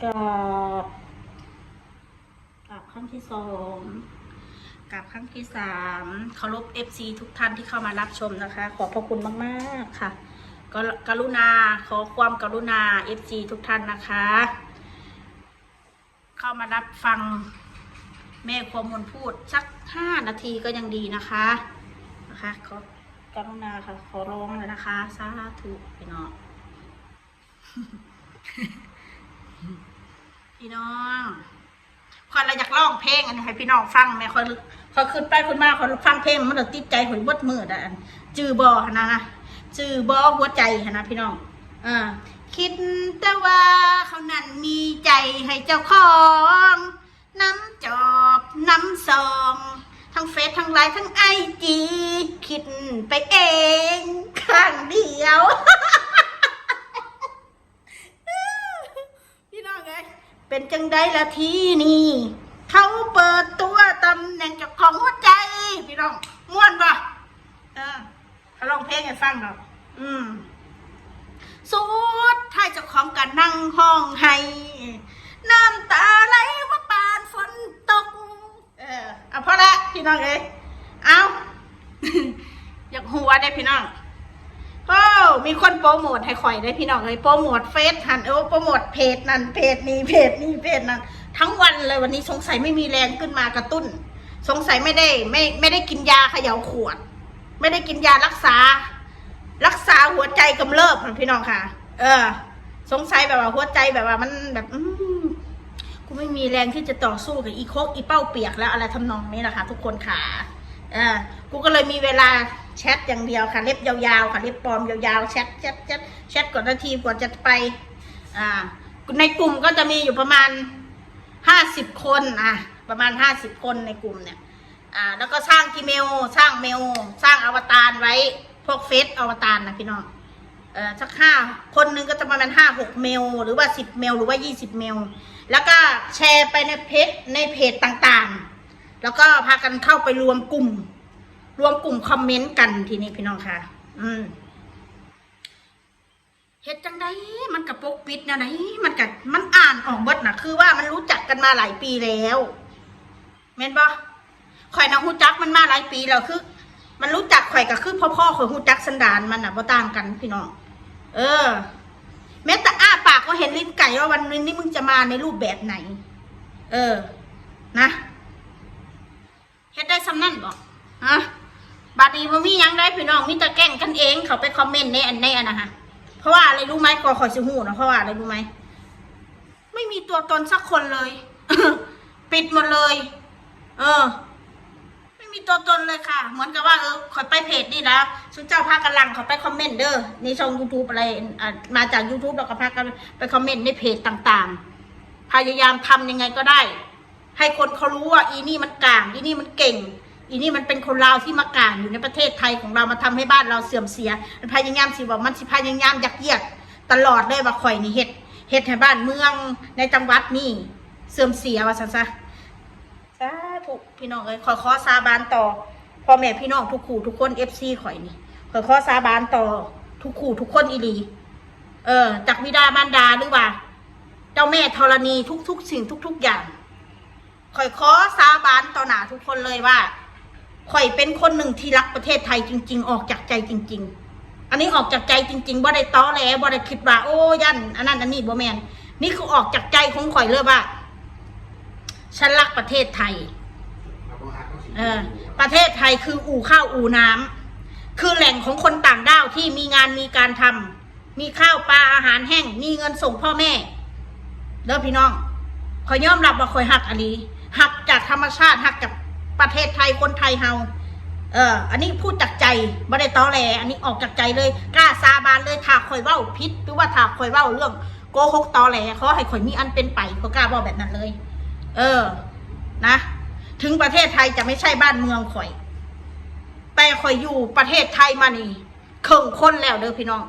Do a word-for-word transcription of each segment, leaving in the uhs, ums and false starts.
กราบ กราบครั้งที่สอง กราบครั้งที่สาม เคารพ เอฟซี ทุกท่านที่เข้ามารับชมนะคะ ขอบพระคุณมากๆค่ะ ก็กรุณา ขอความกรุณา เอฟซี ทุกท่านนะคะ เข้ามารับฟังแม่ครัวมนพูดสักห้านาทีก็ยังดีนะคะ นะคะ ขอกรุณาค่ะ ขอร้องเลยนะคะ สาธุพี่น้อง พี่น้อง ข้อยละอยากร้องเพลงอันนี้ให้พี่น้องฟังแหม ข้อย ข้อยขึ้นไปขึ้นมา ข้อยฟังเพลงมันละติดใจข้อยเบิดมื้อละ อัน จื่อบ่หั่นนะ จื่อบ่หัวใจหั่นนะพี่น้อง อ่า คิดแต่ว่าเขานั้นมีใจให้เจ้าของ น้ำจอบน้ำซอง ทั้งเฟซทั้งไลน์ทั้งไอจี คิดไปเองข้างเดียว พี่น้องเอ้ย เป็นจังใดละทีนี้ เขาเปิดตัวตำแหน่งเจ้าของหัวใจ พี่น้อง ม่วนบ่ เออ เขาร้องเพลงให้ฟังดอก อืม สุดท้ายเจ้าของก็นั่งฮ้องไห้ น้ำตาไหลว่าปานฝนตก เออ เอาพอละพี่น้องเอ้ย เอา อยากหัวได้พี่น้อง โอ้ มีคนโปรโมทให้ข่อยได้พี่น้องเอ้ย โปรโมทเฟซหั่น เออ โปรโมทเพจนั่นเพจนี้ เพจนี้เพจนั้น ทั้งวันเลยวันนี้ สงสัยไม่มีแรงขึ้นมากระตุ้น สงสัยไม่ได้ ไม่ ไม่ได้กินยาเขย่าขวด ไม่ได้กินยารักษา รักษาหัวใจกำเริบหั่นพี่น้องค่ะ เออ สงสัยแบบว่าหัวใจแบบว่ามันแบบ อืม กูไม่มีแรงที่จะต่อสู้กับอีโคกอีเป้าเปียกแล้ว อะไรทำนองนี้นะคะ ทุกคนค่ะ เออ กูก็เลยมีเวลาแชทอย่างเดียวค่ะ เล็บยาวๆค่ะ เล็บปลอมยาวๆ แชทแชทแชทแชทกว่านาทีกว่าจะไป อ่า ในกลุ่มก็จะมีอยู่ประมาณห้าสิบคน อ่ะ ประมาณห้าสิบคนในกลุ่มเนี่ย อ่า แล้วก็สร้าง Gmail สร้างเมล สร้างอวตารไว้ พวกเฟซอวตารนะพี่น้อง เอ่อ สักห้า คนหนึ่งก็จะประมาณห้าหกเมล หรือว่าสิบเมล หรือว่ายี่สิบเมล แล้วก็แชร์ไปในเพจ ในเพจต่างๆ แล้วก็พากันเข้าไปรวมกลุ่ม รวมกลุ่มคอมเมนต์กันทีนี้พี่น้องค่ะ อืม เฮ็ดจังใดมันก็ปกปิดแนวใด มันก็ มันอ่านออกเบิดน่ะ คือว่ามันรู้จักกันมาหลายปีแล้ว แม่นบ่ ข่อยน่ะรู้จักมันมาหลายปีแล้ว คือ มันรู้จักข่อยก็คือพ่อๆ ข่อยรู้จักสันดานมันน่ะ บ่ต่างกันพี่น้อง เออ แม้แต่อ้าปากก็เห็นลิ้นไก่ว่าวันนี้มึงจะมาในรูปแบบไหน เออ นะ เฮ็ดได้ส่ำนั่นบ่ ฮะ บัดนี้บ่มีหยังได้พี่น้อง มีแต่แกล้งกันเอง เขาไปคอมเมนต์ในอัน ในอันนะฮะ เพราะว่าอะไรรู้ไหม ก็ข่อยสิฮู้นะ เพราะว่าอะไรรู้ไหม ไม่มีตัวตนสักคนเลย ปิดหมดเลย เออ ไม่มีตัวตนเลยค่ะ เหมือนกับว่า เออ ข่อยไปเพจนี่แล้ว ซุมเจ้าพากันหลั่งเข้าไปคอมเมนต์เด้อ ในช่องยูทูบอะไร อ่ะ มาจากยูทูบ แล้วก็พากันไปคอมเมนต์ในเพจต่างๆ พยายามทำยังไงก็ได้ ให้คนเขารู้ว่าอีนี่มันกลาง อีนี่มันเก่ง อีนี่มันเป็นคนลาวที่มากลางอยู่ในประเทศไทยของเรา มาทำให้บ้านเราเสื่อมเสีย มันพยายามสิว่า มันสิพยายามยัดเยียดตลอดเลยว่าข่อยนี่เฮ็ด เฮ็ดให้บ้านเมืองในจังหวัดนี่เสื่อมเสียว่าซั่นซะ สาธุพี่น้องเอ้ย ข่อยขอสาบานต่อพ่อแม่พี่น้องทุกคู่ทุกคน เอฟซี ข่อยนี่ ข่อยขอสาบานต่อทุกคู่ทุกคนอีหลี เออ จากบิดามารดาหรือว่า เจ้าแม่ธรณีทุกๆสิ่งทุกๆอย่าง ข่อยขอสาบานต่อหน้าทุกคนเลยว่า ข่อยเป็นคนหนึ่งที่รักประเทศไทยจริงๆ ออกจากใจจริงๆ อันนี้ออกจากใจจริงๆ บ่ได้ตอแหล บ่ได้คิดว่า โอ้ ย่านอันนั้นอันนี้ บ่แม่น นี่คือออกจากใจของข่อยเลยว่า ฉันรักประเทศไทย เออ ประเทศไทยคืออู่ข้าวอู่น้ำ คือแหล่งของคนต่างด้าวที่มีงานมีการทำ มีข้าวปลาอาหารแห้ง มีเงินส่งพ่อแม่ เด้อพี่น้อง ข่อยยอมรับว่าข่อยฮักอีหลี ฮักจากธรรมชาติ ฮักจากประเทศไทย คนไทยเฮา เออ อันนี้พูดจากใจ บ่ได้ตอแหล อันนี้ออกจากใจเลย กล้าสาบานเลย ถ้าข่อยเว้าผิด หรือว่าถ้าข่อยเว้าเรื่องโกหกตอแหล ขอให้ข่อยมีอันเป็นไป ข่อยกล้าเว้าแบบนั้นเลย เออ นะ ถึงประเทศไทยจะไม่ใช่บ้านเมืองข่อย แต่ข่อยอยู่ประเทศไทยมานี่ เคิ่งคนแล้วเด้อพี่น้อง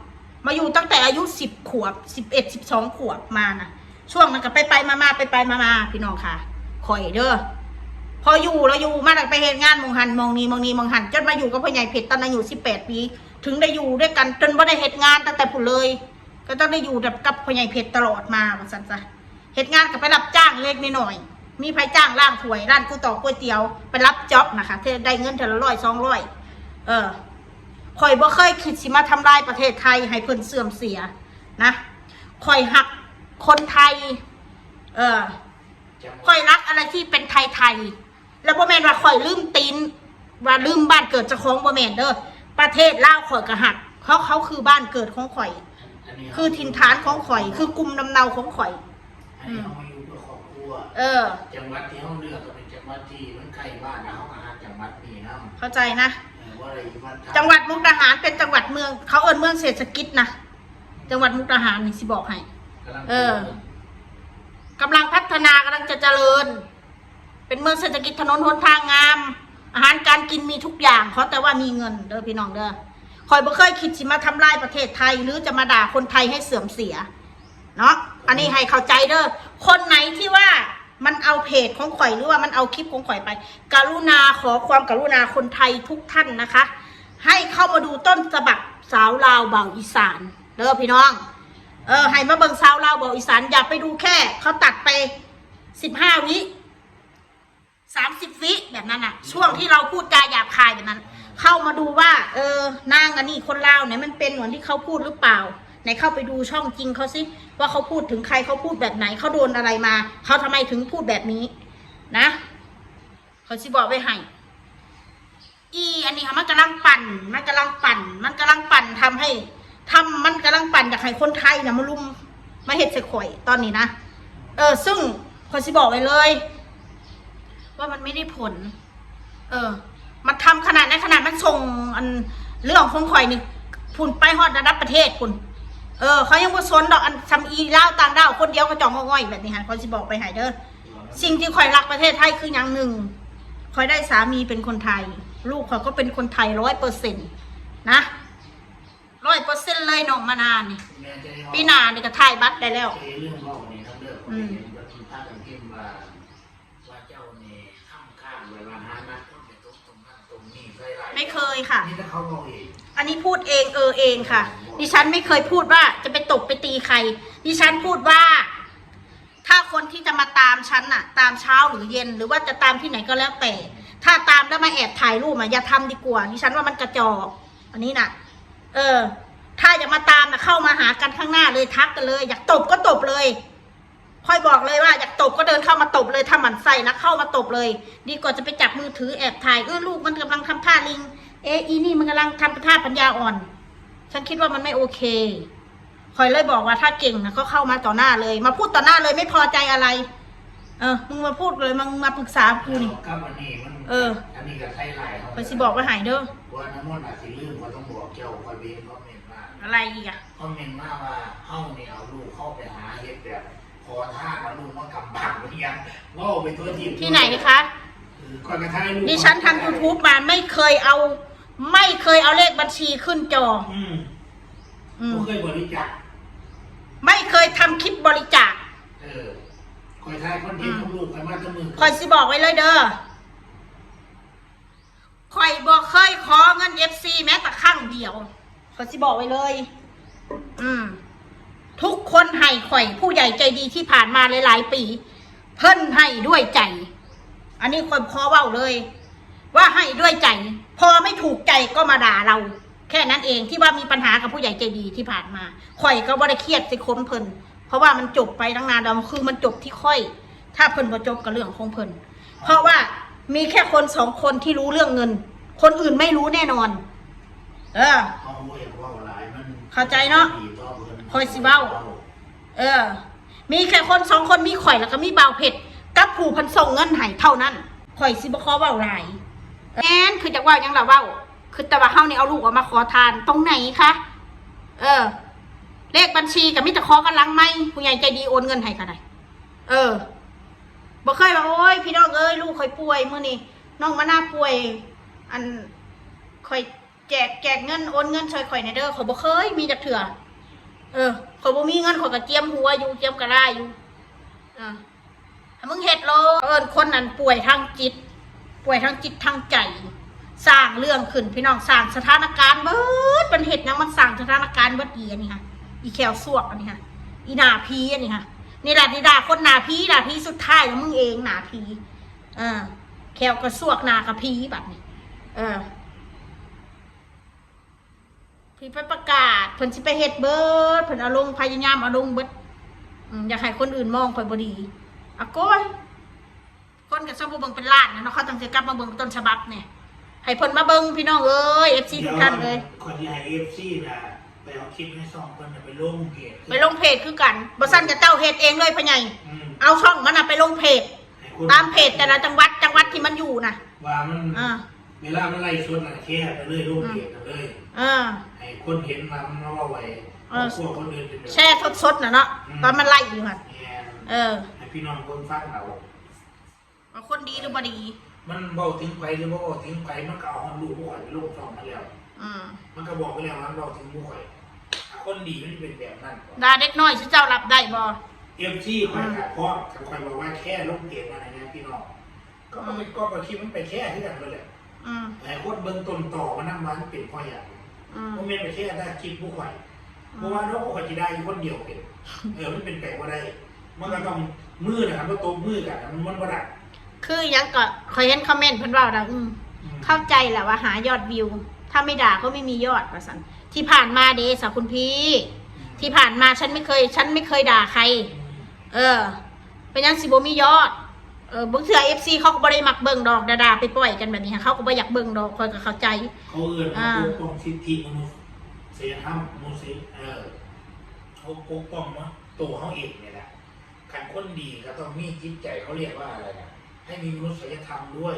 มาอยู่ตั้งแต่อายุสิบขวบ สิบเอ็ด สิบสองขวบมานะ ช่วงนั้นก็ไปไปมามา ไปไปมามา พี่น้องค่ะ ข่อยเด้อ พออยู่แล้วอยู่มาแล้วไปเฮ็ดงานหม่องหั่นหม่องนี้หม่องนี้หม่องหั่น จนมาอยู่กับพ่อใหญ่เพชรตอนอายุสิบแปดปี ถึงได้อยู่ด้วยกันจนบ่ได้เฮ็ดงานตั้งแต่พู้นเลย ก็ต้องได้อยู่แบบกับพ่อใหญ่เพชรตลอดมาว่าซั่นซะ เฮ็ดงานก็ไปรับจ้างเล็กน้อย มีไผจ้างล้างถ้วย ร้านก๋วยต๋อกก๋วยเตี๋ยว ไปรับจ็อบนะคะ เทื่อได้เงินเทื่อละร้อยสองร้อย เออ ข่อยบ่เคยคิดสิมาทำลายประเทศไทยให้เพิ่นเสื่อมเสียนะ ข่อยฮักคนไทย เออ ข่อยรักอะไรที่เป็นไทยๆ แล้วบ่แม่นว่าข่อยลืมตีน ว่าลืมบ้านเกิดเจ้าของ บ่แม่นเด้อ ประเทศลาวข่อยก็ฮัก เพราะเขาคือบ้านเกิดของข่อย อันนี้ คือถิ่นฐานของข่อย คือกลุ่มลำเนาของข่อย อันนี้เฮามาอยู่เพื่อครอบครัว เออ จังหวัดที่เฮาเลือกก็เป็นจังหวัดที่มันใกล้บ้าน แล้วเฮาก็ฮักจังหวัดนี้นำ เข้าใจนะ เออ ว่าอะไรอยู่บ้าน จังหวัดมุกดาหารเป็นจังหวัดเมือง เขาเอิ้นเมืองเศรษฐกิจนะ จังหวัดมุกดาหารนี่สิบอกให้ กำลัง เออ เจริญ กำลังพัฒนากำลังจะเจริญ เป็นเมืองเศรษฐกิจ ถนนหนทางงาม อาหารการกินมีทุกอย่าง ขอแต่ว่ามีเงินเด้อพี่น้องเด้อ ข่อยบ่เคยคิดสิมาทำลายประเทศไทย หรือจะมาด่าคนไทยให้เสื่อมเสีย เนาะ อันนี้ให้เข้าใจเด้อ คนไหนที่ว่ามันเอาเพจของข่อย หรือว่ามันเอาคลิปของข่อยไป กรุณาขอความกรุณาคนไทยทุกท่านนะคะ ให้เข้ามาดูต้นฉบับสาวลาวเว้าอีสานเด้อพี่น้อง เออ ให้มาเบิ่งสาวลาวเว้าอีสาน อย่าไปดูแค่เขาตัดไปสิบห้าวิ สามสิบวิแบบนั้นน่ะ ช่วงที่เราพูดจาหยาบคายแบบนั้น เข้ามาดูว่า เออ นางอันนี้คนลาวเนี่ยมันเป็นเหมือนที่เขาพูดหรือเปล่า ไหนเข้าไปดูช่องจริงเขาสิ ว่าเขาพูดถึงใคร เขาพูดแบบไหน เขาโดนอะไรมา เขาทำไมถึงพูดแบบนี้นะ เขาสิบอกไว้ให้ อีอันนี้ค่ะ มันกำลังปั่น มันกำลังปั่น มันกำลังปั่นทำให้ ทำ มันกำลังปั่นอยากให้คนไทยนะมาลุม มาเฮ็ดใส่ข่อยตอนนี้นะ เออ ซึ่งข่อยสิบอกไว้เลย ว่ามันไม่ได้ผล เออ มันทำขนาดนั้น ขนาดมันส่งอันเรื่องของข่อยนี่ พุ่นไปฮอดระดับประเทศพุ่น เออ เขายังบ่สนดอก อันซำอีลาวต่างด้าวคนเดียวกระจอกงอกง่อยแบบนี้ค่ะ ข่อยสิบอกไปให้เด้อ สิ่งที่ข่อยรักประเทศไทยคืออย่างหนึ่ง ข่อยได้สามีเป็นคนไทย ลูกข่อยก็เป็นคนไทยร้อยเปอร์เซ็นต์นะ ร้อยเปอร์เซ็นต์เลยน้องมะนาวนี่ แม่จะได้ ปีหน้านี่ก็ถ่ายบัตรได้แล้ว เอ้ย เรื่องเว้านี่นำเด้อ อืม เห็นเพิ่นพากันพิมพ์ว่า ว่าเจ้านี่ค้ำค้างไว้ว่าหานัดคนไปตบตรงนั้นตรงนี้เคยหลาย ไม่เคยค่ะ นี่ถ้าเขาเว้าเอง อันนี้พูดเองเออเองค่ะ ดิฉันไม่เคยพูดว่าจะไปตบไปตีใคร ดิฉันพูดว่า ถ้าคนที่จะมาตามฉันน่ะ ตามเช้าหรือเย็น หรือว่าจะตามที่ไหนก็แล้วแต่ ถ้าตามแล้วมาแอบถ่ายรูปอ่ะ อย่าทำดีกว่า ดิฉันว่ามันกระจอก อันนี้น่ะ เออ ถ้าอยากมาตามน่ะ เข้ามาหากันข้างหน้าเลย ทักกันเลย อยากตบก็ตบเลย ข่อยบอกเลยว่าอยากตบก็เดินเข้ามาตบเลย ถ้าหมั่นไส้นะ เข้ามาตบเลย ดีกว่าจะไปจับมือถือแอบถ่าย เออ ลูกมันกำลังทำท่าลิง เออ อีนี่มันกำลังทำท่าปัญญาอ่อน ฉันคิดว่ามันไม่โอเค ข่อยเลยบอกว่าถ้าเก่งนะก็เข้ามาต่อหน้าเลย มาพูดต่อหน้าเลย ไม่พอใจอะไร เออ มึงมาพูดเลย มึงมาปรึกษากูนี่ ครับ อันนี้มัน เออ อันนี้ก็ไทยไลน์เขา ข่อยสิบอกไว้ให้เด้อ ว่าน้ำมนต์อาจสิลืม เขาต้องบอกเจ้า คอยเบิ่งคอมเมนต์มา อะไรอีกอะ คอมเมนต์มาว่าเฮานี่เอาลูกเข้าไปหาเฮ็ดแบบขอทาน เอาลูกมากำบังเรียน เว้าไปทั่วทีม ที่ไหนคะ เออ ข้อยก็ถ่ายรูป ดิฉันทำ YouTube มาไม่เคยเอา ไม่เคยเอาเลขบัญชีขึ้นจอ อืม อืม บ่เคยบริจาค ไม่เคยทำคลิปบริจาค เออ ข่อยถ่ายคอนเทนต์ อืม ของลูกข่อยมาแต่มื้อ ข่อยสิบอกไว้เลยเด้อ ข่อยบ่เคยขอเงิน เอฟซี แม้แต่ครั้งเดียว ข่อยสิบอกไว้เลย อืม ทุกคนให้ข่อย ผู้ใหญ่ใจดีที่ผ่านมาหลายๆ ปี เพิ่นให้ด้วยใจ อันนี้ข่อยขอเว้าเลย ว่าให้ด้วยใจ พอไม่ถูกใจก็มาด่าเรา แค่นั้นเอง ที่ว่ามีปัญหากับผู้ใหญ่ใจดีที่ผ่านมา ข่อยก็บ่ได้เครียดใส่คนเพิ่น เพราะว่ามันจบไปตั้งนานแล้ว คือมันจบที่ข่อย ถ้าเพิ่นบ่จบก็เรื่องของเพิ่น เพราะว่ามีแค่คนสองคนที่รู้เรื่องเงิน คนอื่นไม่รู้แน่นอน เออ เขาบ่อยากเว้าหลาย มัน เข้าใจเนาะ ดีต่อเพิ่น ข่อยสิเว้า เออ มีแค่คนสองคน มีข่อยแล้วก็มีบ่าวเพชร กับผู้เพิ่นส่งเงินให้เท่านั้น ข่อยสิบ่ขอเว้าหลาย แม่น คือจักเว้าหยังล่ะเว้า คือแต่ว่าเฮานี่เอาลูกออกมาขอทานตรงไหนคะ เออ เลขบัญชีก็มีแต่ขอกันหลังไมค์ ผู้ใหญ่ใจดีโอนเงินให้ก็ได้ เออ บ่เคยว่า โอ้ย พี่น้องเอ้ย ลูกข่อยป่วย มื้อนี้น้องมะนาวป่วย อัน ข่อยแจก แจกเงิน โอนเงินช่วยข่อยแหน่เด้อ ข่อยบ่เคยมีจักเทื่อ เออ ข่อยบ่มีเงิน ข่อยก็เจียมหัวอยู่ เจียมกะลาอยู่ อ่า มึงเฮ็ดโลด เอิ้นคนนั้นป่วยทางจิต ป่วยทางจิตทางใจ สร้างเรื่องขึ้นพี่น้อง สร้างสถานการณ์เบิด มันเฮ็ดหยัง มันสร้างสถานการณ์เบิด อีอันนี้ค่ะ อีแขวสวกอันนี้ค่ะ อีหน้าผีอันนี้ค่ะ นี่แหละที่ด่าคนหน้าผี หน้าผีสุดท้ายนะมึงเองหน้าผี เออ แขวกระซวกหน้ากะผีบัดนี้ เออ ที่ไปประกาศ เพิ่นสิไปเฮ็ดเบิด เพิ่นเอาลง พยายามเอาลงเบิด อืม อยากให้คนอื่นมองข่อยบ่ดี อะโกย คนก็ซะบ่เบิ่งเป็นล้านนะเนาะ เขาตั้งใจกลับมาเบิ่งต้นฉบับเนี่ย ให้เพิ่นมาเบิ่งพี่น้องเอ้ย เอฟซี ทุกท่านเอ้ย เดี๋ยวขอสิให้ เอฟซี น่ะ ไปเอาคลิปในช่องเพิ่นน่ะไปลงเพจ ไปลงเพจคือกัน บ่ซั่นก็เจ้าเฮ็ดเองเลยพ่อใหญ่ อืม เอาช่องมันน่ะไปลงเพจ ให้คน ตามเพจแต่ละจังหวัด จังหวัดที่มันอยู่น่ะ ว่ามัน อ่า เวลามันไลฟ์สดน่ะ แชร์ไปเลย ลงเพจกันเลย เออ ให้คนเห็นว่ามันมาเว้าไว้ เออ ครอบครัวคนอื่นเป็นแบบ แชร์สดๆน่ะเนาะ อืม ตอนมันไลฟ์อยู่หั่น แม่น เออ ให้พี่น้องคนฟังเอา ว่าคนดีหรือบ่ดี มันเว้าถึงไผหรือบ่เว้าถึงไผ มันก็เอาฮอดลูกผู้ข่อยไปลงช่องมาแล้ว อืม มันก็บอกไปแล้วว่ามันเว้าถึงผู้ข่อย คนดีมันเป็นแบบนั้น ด่าเด็กน้อยสิเจ้ารับได้บ่ เอฟซี ข่อยก็พร้อม คันข่อยบอกว่าแค่ลงเพจมานะพี่น้อง ก็เอาไป อืม ก็เอาคลิปมันไปแชร์คือกันนั่นแหละ อืม ให้คนเบิ่งต้นตอมันนำว่ามันเป็นเพราะหยัง อืม บ่แม่นไปแชร์แต่คลิปผู้ข่อย อืม เพราะว่าเราก็ข่อยสิได้อยู่คนเดียวเป็น เออ มันเป็นไปบ่ได้ มันก็ต้องมือนะครับ มันตบมือกันนะ มัน มันบ่ได้ คือหยังก็ ข่อยเห็นคอมเมนต์เพิ่นเว้านะ อืม อืม เข้าใจแหละว่าหายอดวิว ถ้าไม่ด่าก็ไม่มียอด ว่าซั่น ที่ผ่านมาเด้สาวคุณพี่ อืม ที่ผ่านมาฉันไม่เคย ฉันไม่เคยด่าใคร อืม เออ เป็นหยังสิบ่มียอด เออ บางเทื่อ เอฟซี เขาก็บ่ได้มักเบิ่งดอก ด่าๆไปปล่อยกันแบบนี้ เขาก็บ่อยากเบิ่งดอก ข่อยก็เข้าใจ เขาเอิ้นว่า อ่า ปกป้องสิทธิมนุษยธรรม มนุษย เออ เขาปกป้องเนาะ ตัวเขาเองเนี่ยแหละ คันคนดีก็ต้องมีจิตใจ เขาเรียกว่าอะไรนะ ให้มีมนุษยธรรมด้วย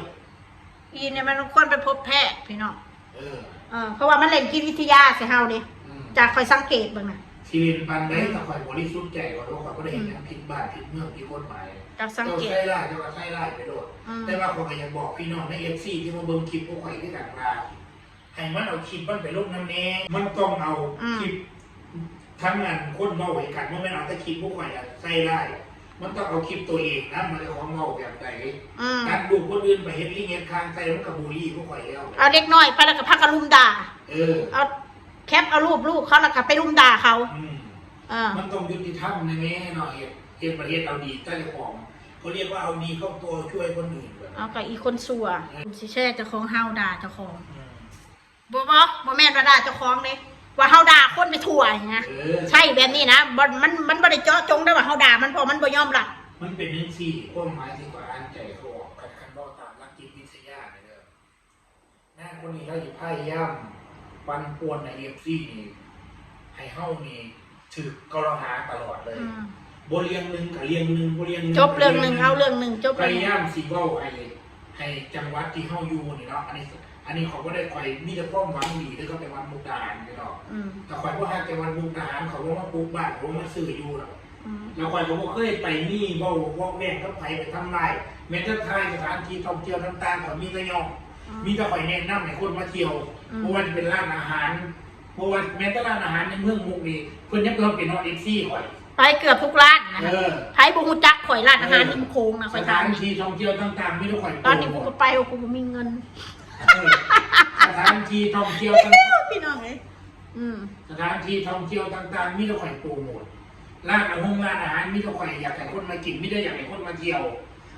อีเนี่ยมันควรไปพบแพทย์พี่น้อง เออ เออ เพราะว่ามันเล่นจิตวิทยาใส่เฮาเด้ อืม จากข่อยสังเกตเบิ่งน่ะ สิเล่นปานใด อืม ถ้าข่อยบริสุทธิ์ใจ ข่อยว่าข่อยบ่ได้เฮ็ดหยังผิดบ้านผิดเมืองผิดกฎหมาย จากสังเกต เจ้าใส่ร้าย เจ้าก็ใส่ร้ายไปโลด อืม แต่ว่าข่อยก็อยากบอกพี่น้องใน เอฟซี ที่มาเบิ่งคลิปพวกข่อยคือกันว่า ให้มันเอาคลิปมันไปลงนำแน่ มันต้องเอา อืม คลิปทั้งนั้นคนเว้าให้กัน บ่แม่นเอาแต่คลิปพวกข่อยอะใส่ร้าย มันต้องเอาคลิปตัวเองนะ มันจะของเว้าแบบใด อืม ตัดรูปคนอื่นไปเฮ็ดลิงก์เฮ็ดคางใส่ มันก็บูลลี่พวกข่อยแล้ว เอาเด็กน้อยไปแล้วก็พากันรุมด่า เออ เอาแคปเอารูปลูกเขาแล้วก็ไปรุมด่าเขา อืม เออ มันต้องยุติธรรมแน่ๆเนาะ เฮ็ด เฮ็ดประเทศเอาดีใส่เจ้าของ เขาเรียกว่าเอาดีเข้าตัวช่วยคนอื่นแบบ เอากับอีคนชั่ว เออ สิแชร์เจ้าของเฮาด่าเจ้าของ อืม บ่ บ่ บ่แม่นว่าด่าเจ้าของเด้ ว่าเฮาด่าคนไปทั่วหั้นนะ เออ ใช่แบบนี้นะ บ่ มัน มันบ่ได้เจาะจงได้ว่าเฮาด่ามัน เพราะมันบ่ยอมรับ มันเป็นจั่งซี้ ความหมายที่ข่อยอ่านใจเขาออก คัน คันเว้าตามหลักจิตวิทยาเนี่ยเด้อ นางคนนี้ลาวสิพยายามปั่นป่วนให้ เอฟซี นี่ ให้เฮานี่ ถืกกล่าวหาตลอดเลย อืม บ่เรื่องหนึ่งก็เรื่องหนึ่ง บ่เรื่องหนึ่ง จบเรื่องหนึ่ง ก็เรื่องหนึ่ง เอาเรื่องหนึ่ง จบเรื่องหนึ่ง พยายามสิเว้าให้ ให้จังหวัดที่เฮาอยู่นี่เนาะ อันนี้ อันนี้เขาก็ได้ ข่อยมีแต่ความหวังดีเด้อกับจังหวัดมุกดาหารนี่เนาะ อืม แต่ข่อยบ่ฮักจังหวัดมุกดาหาร เขาบ่มาปลูกบ้าน เขาบ่มาซื้ออยู่ดอก อืม แล้วข่อยก็บ่เคยไปมีเว้าเวาะแว้งกับไผ ไปทำลาย แม้แต่ถ่ายสถานที่ท่องเที่ยวต่างๆ ข่อยมีแต่ย่อง อืม มีแต่ข่อยแนะนำให้คนมาเที่ยว อืม บ่ว่าจะเป็นร้านอาหาร เพราะว่าแม้แต่ร้านอาหารในเมืองมุกนี่ เพิ่นยังเพิ่มเป็นฮอด เอฟซี ข่อย ไปเกือบทุกร้านนะคะ เออ ไผบ่ฮู้จักข่อย ร้านอาหาร เออ ริมโขงนะ ข่อยถาม สถานที่ท่องเที่ยวต่างๆ มีแต่ข่อย ตอนนี้กูก็ไป กูบ่มีเงิน เออ สถานที่ท่องเที่ยวต่างๆ พี่น้องเอ้ย อืม สถานที่ท่องเที่ยวต่างๆ มีแต่ข่อยโปรโมท ร้านอาหงร้านอาหาร มีแต่ข่อยอยากให้คนมากิน มีแต่อยากให้คนมาเที่ยว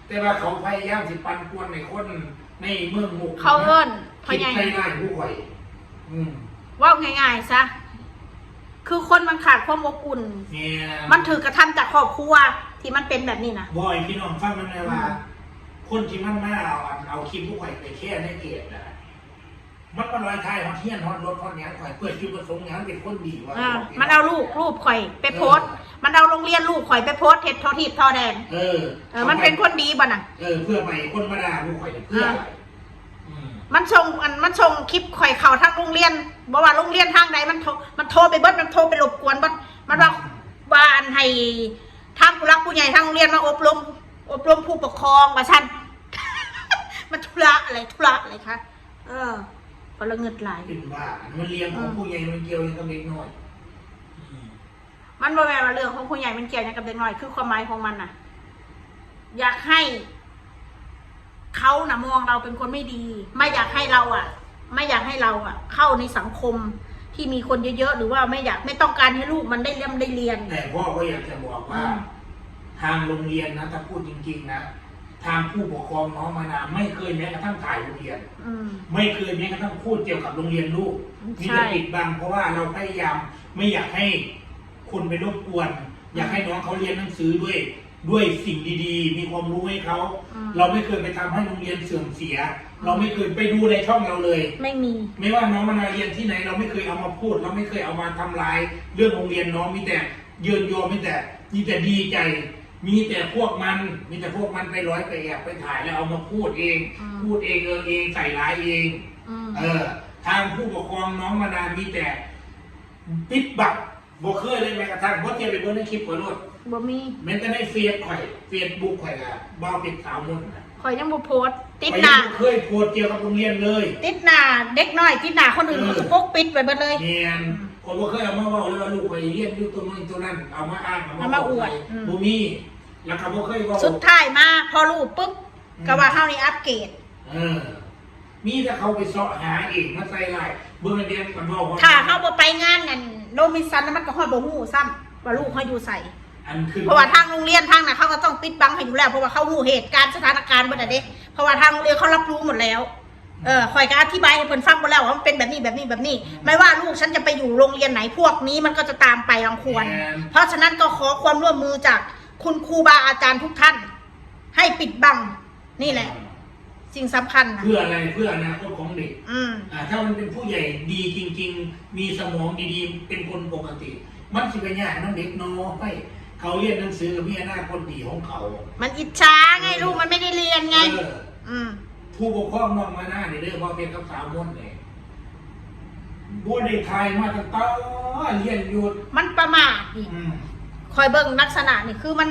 แต่ว่าเขาพยายามสิปั่นป่วนให้คนในเมืองมุก เขาเอิ้น คิดใส่ร้ายผู้ข่อย อืม เว้าง่ายๆซะ คือคนมันขาดความอบอุ่น แม่น มันถืกกระทำจากครอบครัวที่มันเป็นแบบนี้นะ บ่ให้พี่น้องฟังนำแน่ว่า อืม คนที่มันมาเอาอัน เอาคลิปผู้ข่อยไปแชร์ในเพจน่ะ มันมาลอยท้ายฮอดเฮือนฮอดรถฮอดหยังข่อย เพื่อจุดประสงค์หยัง มันเป็นคนดีวะ อ่า บอกพี่น้อง มันเอาลูก รูปข่อยไปโพสต์ เออ มันเอาโรงเรียนลูกข่อยไปโพสต์ เฮ็ดท่อทีบท่อแดน เออ เออ มันเป็นคนดีบ่น่ะ เออ เพื่อไปคนมาด่าลูกข่อยเนี่ย เพื่ออะไร อ่า อืม มันส่งอัน มันส่งคลิปข่อยเข้าทางโรงเรียน บ่ว่าโรงเรียนทางใด มันโทร มันโทรไปเบิด มันโทรไปรบกวนเบิด มันว่า อืม ว่าอันให้ทางผู้หลักผู้ใหญ่ทางโรงเรียนมาอบรม อบรมผู้ปกครองว่าซั่น มันธุระอะไร ธุระอะไรคะ เออ พอละเงิดหลาย เป็นบ้า มันเรื่องของ อืม ผู้ใหญ่มันเกี่ยวหยังกับเด็กน้อย อืม มันบ่แม่นว่าเรื่องของผู้ใหญ่มันเกี่ยวหยังกับเด็กน้อย คือความหมายของมันน่ะ อยากให้เขาน่ะมองเราเป็นคนไม่ดี ไม่อยากให้เราอ่ะ ไม่อยากให้เราอ่ะ เข้าในสังคมที่มีคนเยอะๆ หรือว่าไม่อยาก ไม่ต้องการให้ลูกมันได้ร่ำได้เรียน แต่พ่อก็อยากจะบอกว่า อืม ทางโรงเรียนนะ ถ้าพูดจริงๆนะ ทางผู้ปกครองน้องมานาไม่เคยแม้กระทั่งถ่ายโรงเรียน อืม ไม่เคยแม้กระทั่งพูดเกี่ยวกับโรงเรียนลูก อืม มีแต่ ใช่ ปิดบัง เพราะว่าเราพยายามไม่อยากให้คนไปรบกวน อยากให้น้องเขาเรียนหนังสือด้วย ด้วยสิ่งดีๆ มีความรู้ให้เขา อืม เราไม่เคยไปทำให้โรงเรียนเสื่อมเสีย เราไม่เคยไปดูในช่องเราเลย ไม่มี ไม่ว่าน้องมานาเรียนที่ไหน เราไม่เคยเอามาพูด เราไม่เคยเอามาทำลายเรื่องโรงเรียนน้อง มีแต่เยินยอมีแต่มีแต่ดีใจ มีแต่พวกมัน มีแต่พวกมันไปร้อยไปแอบไปถ่ายแล้วเอามาพูดเอง อืม พูดเองเออเองใส่ร้ายเอง อืม เออ ทางผู้ปกครองน้องมานามีแต่ปิดบัง บ่เคยเลยแม้กระทั่งบ่เทียบไปเบิ่งในคลิปข่อยโลด บ่มี แม้แต่ในเฟซข่อย เฟซบุ๊กข่อยก็บ่เอาเป็นสาวมนต์นะ ข่อยยังบ่โพสต์ ติด ข่อย หน้า ยังบ่เคยโพสต์เกี่ยวกับโรงเรียนเลย ติดหน้าเด็กน้อย ติดหน้าคนอื่น เออ เขาก็ปกปิดไว้เบิดเลย แม่นข่อยบ่เคยเอามาเว้าเลยว่าลูกข่อยเรียนอยู่ตัวนั้นตัวนั้น เอามาอ้าง เอามาอวด เา อืม บ่มีแล้วก็บ่เคยเว้า สุดท้ายมาพอรู้ปุ๊บ อืม ก็ว่าเฮานี่อัปเกรด เออ มีแต่เขาไปเสาะหาเองมาใส่ร้ายเบิ่งอันเดียวกันเว้า ถ้าเฮาบ่ไปงานนั่นโรบินสันน่ะมันก็ฮอดบ่ฮู้ซ้ำว่าลูกเฮาอยู่ไส อันคือ เพราะว่าทางโรงเรียนทางน่ะเขาก็ต้องปิดบังให้อยู่แล้ว เพราะว่าเขารู้เหตุการณ์สถานการณ์เบิดอะเด้ เพราะว่าทางโรงเรียนเขารับรู้หมดแล้ว เออข่อยก็อธิบายให้เพิ่นฟังหมดแล้วว่ามันเป็นแบบนี้แบบนี้แบบนี้ ไม่ว่าลูกฉันจะไปอยู่โรงเรียนไหน พวกนี้มันก็จะตามไปรังควาน แม่น เพราะฉะนั้นก็ขอความร่วมมือจากคุณครูบาอาจารย์ทุกท่าน ให้ปิดบัง นี่แหละ สิ่งสำคัญนะ เพื่ออะไร เพื่ออนาคตของเด็ก อืม อ่า ถ้ามันเป็นผู้ใหญ่ดีจริง ๆ มีสมองดีๆ เป็นคนปกติ มันสิไปยากนำเด็กน้อยเขาเรียนหนังสือกับมีอนาคตดีของเขา มันอิจฉาไงลูกมันไม่ได้เรียนไง เออ อืม ผู้ปกครองน้องมานานี่เด้อ บ่เป็นกับสาวมนต์นี่บ่ได้ถ่ายมาตั้งแต่เรียนอยู่ มันประมาทนี่ อืม คอยเบิ่งลักษณะนี่คือมัน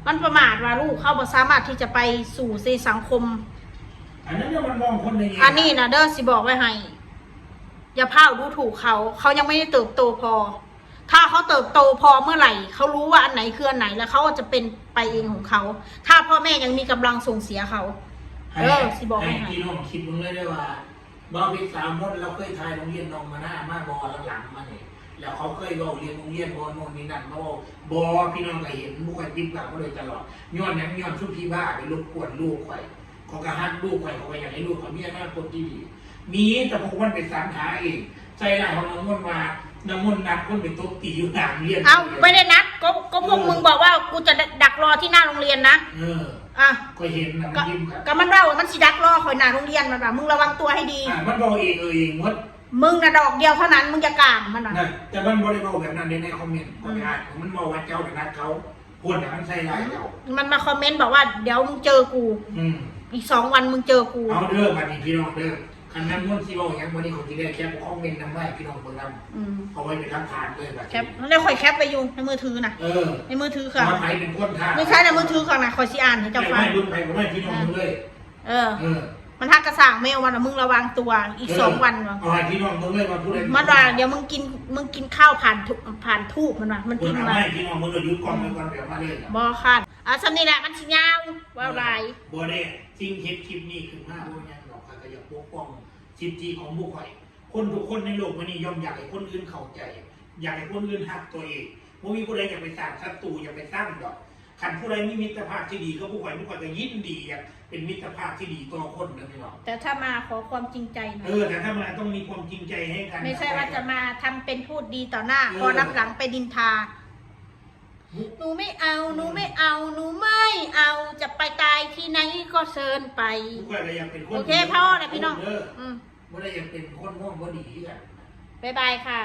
มันประมาทว่าลูกเขาบ่สามารถที่จะไปสู่ในสังคม อันนั้นเนี่ยมันมองคนในแง่ อันนี้นะเด้อสิบอกไว้ให้ อย่าพลาดดูถูกเขา เขายังไม่ได้เติบโตพอ ถ้าเขาเติบโตพอเมื่อไหร่ เขารู้ว่าอันไหนคืออันไหนแล้วเขาก็จะเป็นไปเองของเขา ถ้าพ่อแม่ยังมีกำลังส่งเสียเขา ให้ เออสิบอกให้ ให้พี่น้องคิดเบิ่งเลยได้ว่าบ่าวเพชรสามมนต์เราเคยถ่ายโรงเรียนน้องมานามาบ่หลังๆมานี่แล้วเขาเคยเว้าเรียนโรงเรียนบ่โน่นนี่นั่นมาเว้าบ่พี่น้องก็เห็นบ่ค่อยติดตามมาโดยตลอดย้อนหยังย้อนซุมพี่บ้าไปรบกวนลูกข่อยเขาก็ฮักลูกข่อยเขาก็อยากให้ลูกข่อยมีอนาคตที่ดี มีแต่พวกมันไปสรรหาเองใส่ร้ายของนางมนต์ว่า นางมนต์นัดคนไปตบตีอยู่หน้าโรงเรียน เอาไม่ได้นัดก็ก็พวกมึงบอกว่ากูจะดักรอที่หน้าโรงเรียนนะ เออ อ่ะ ก็เห็นนะ ก็ มันยิ้มกัน ก็มันเล่าว่ามันสิดักรอคอยหน้าโรงเรียนมันว่ามึงระวังตัวให้ดี อ่ามันบอกเองเออเองหมด มึงนะดอกเดียวเท่านั้นมึงจะกลางมันว่า นะแต่มันบ่ได้บอกแบบนั้นในในคอมเมนต์คอมเมนต์อ่านมันบอกว่าเจ้าไปนัดเขาคนน่ะมันใส่ร้ายเจ้า มันมาคอมเมนต์บอกว่าเดี๋ยวมึงเจอกู อืม อีกสองวันมึงเจอกู เอาเด้อบัดนี้พี่น้องเด้อคันนั้นมนต์สิเว้าหยังบัดนี้เขาสิได้แคปคอมเมนต์นำไว้พี่น้องเบิ่งนำ อืม เอาไว้เป็นหลักฐานเลยบัดนี้ แคปแล้วคอยแคปไปอยู่ในมือถือนะ เออ ในมือถือค่ะ ว่าใครเป็นคนถ่าย ไม่ใช่ในมือถือค่ะนะคอยสิอ่านให้เจ้าฟัง ไม่เบิ่งไปก็ไม่พี่น้องเบิ่งเลย เออ เออ มันทักกระสางไม่เอาวันละมึงระวังตัวอีกสองวันวะ เอาให้พี่น้องเบิ่งเลยว่าผู้ใด มันว่าเดี๋ยวมึงกินมึงกินข้าวผ่านทุผ่านทูบมันว่ามัน เพิ่ พิ น มพ์ เอา มา ให้พี่น้องเบิ่งเลยหยุดกล้องไว้ก่อนเดี๋ยวมาเลย บอค่ะอ่ะสำนี่แหละมันสิยาวว่าหลาย บ่ได้สิ่งเฮ็ดคลิปนี้ขึ้นมาบ่ยังดอกข้อยก็อยากปกป้องสิทธิของบุคคลคนทุกคนในโลกมื้อนี้ย่อมอยากให้คนอื่นเข้าใจ อยากให้คนอื่นฮักตัวเองบ่มีผู้ใดอยากไปสร้างศัตรูอยากไปสร้างดอกคันผู้ใดมีมิตรภาพที่ดีกับผู้ข่อยผู้ข่อยก็ยินดีอยากเป็นมิตรภาพที่ดีต่อคนนะพี่น้อง แต่ถ้ามาขอความจริงใจหน่อย เออแต่ถ้ามาต้องมีความจริงใจให้กัน ไม่ใช่ว่าจะมาทำเป็นพูดดีต่อหน้า เออ พอรับหลังไปดินทา หนูไม่เอาหนูไม่เอาหนูไม่เอาจะไปตายที่ไหนก็เชิญไป ผู้ข่อยก็อยากเป็นคน โอเคพ่อนะพี่น้อง เออ อืม บ่ได้อยากเป็นคนห้องบ่ดีคือกัน บ๊ายบายค่ะ